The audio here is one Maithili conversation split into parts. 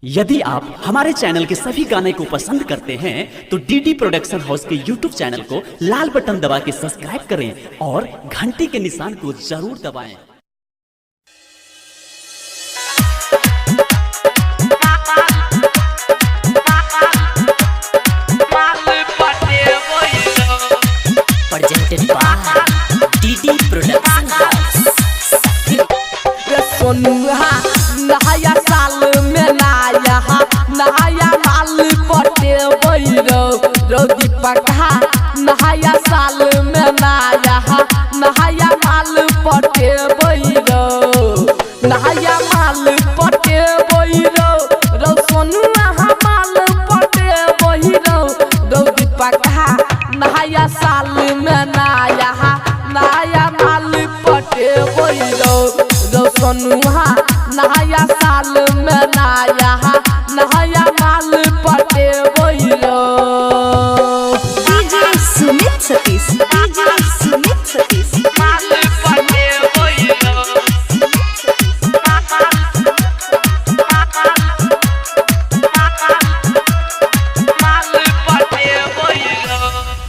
यदि आप हमारे चैनल के सभी गाने को पसंद करते हैं तो डीडी प्रोडक्शन हाउस के यूट्यूब चैनल को लाल बटन दबा के सब्सक्राइब करें और घंटी के निशान को जरूर दबाएं। Presented by DD Production House. रे सोनुआ नया साल में नया नया माल पटे रो रो दीपका नया साल में नया नया माल पटे रो नया माल पटे रो रो सोनुआ माल पटे रो रो दीपका नया साल में नया नया माल पटे रो रो सोनुआ नया साल में नया नया माल पटे रो। DJ Sumit Satish. DJ Sumit Satish. माल पटे रो।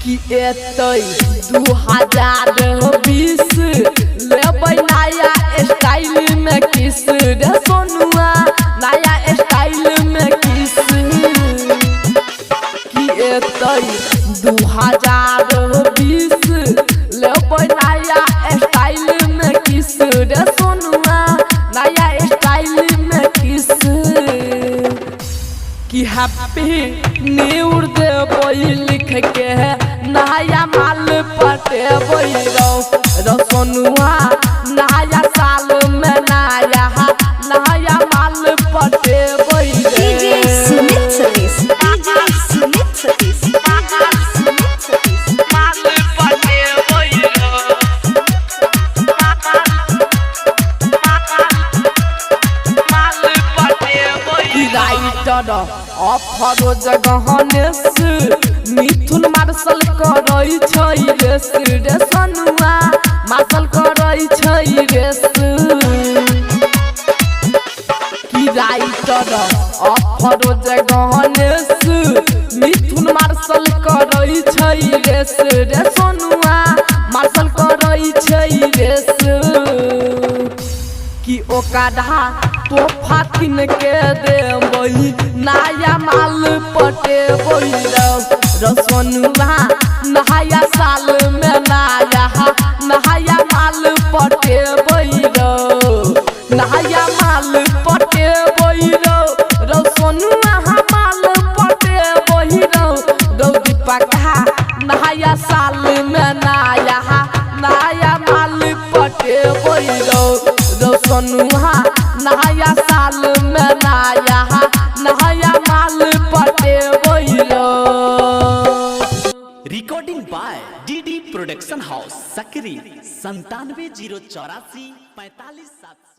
कि एतै 2020 लेबै नया स्टाइल में किस रे सोनुआ नया स्टाइल में किस। कि एतै 2020 लेबै नया स्टाइल में किस रे सोनुआ नया स्टाइल में किस। कि हैप्पी न्यू देबै लिख के नया माल पटेबै रो रो सोनुआ नया साल में नया नया माल पटेबै रे। DJ Sumit Satish. DJ Sumit Satish. DJ Sumit Satish. माल पटेबै रो। राइटर अफरोज गहनेश मिथुन मार्शल करै छै रेस रे सोनुआ मार्शल करै छै रेस। कि राइटर अफरोज गहनेश मिथुन मार्शल करै छै रेस रे सोनुआ मार्शल करै छै रेस। कि ओकरा तोहफा किन के देबै नया माल पटेबै रो रो सोनुआ नया साल में नया नया माल पटेबै रो नया माल पटेबै रो रो सोनुआ माल पटेबै रो रो दीपका नया साल में नया नया माल पटेबै रो रो सोनुआ नया साल में नया नया माल पटेबै रो। Recording by DD production house Sakri 97 0 84 45 7।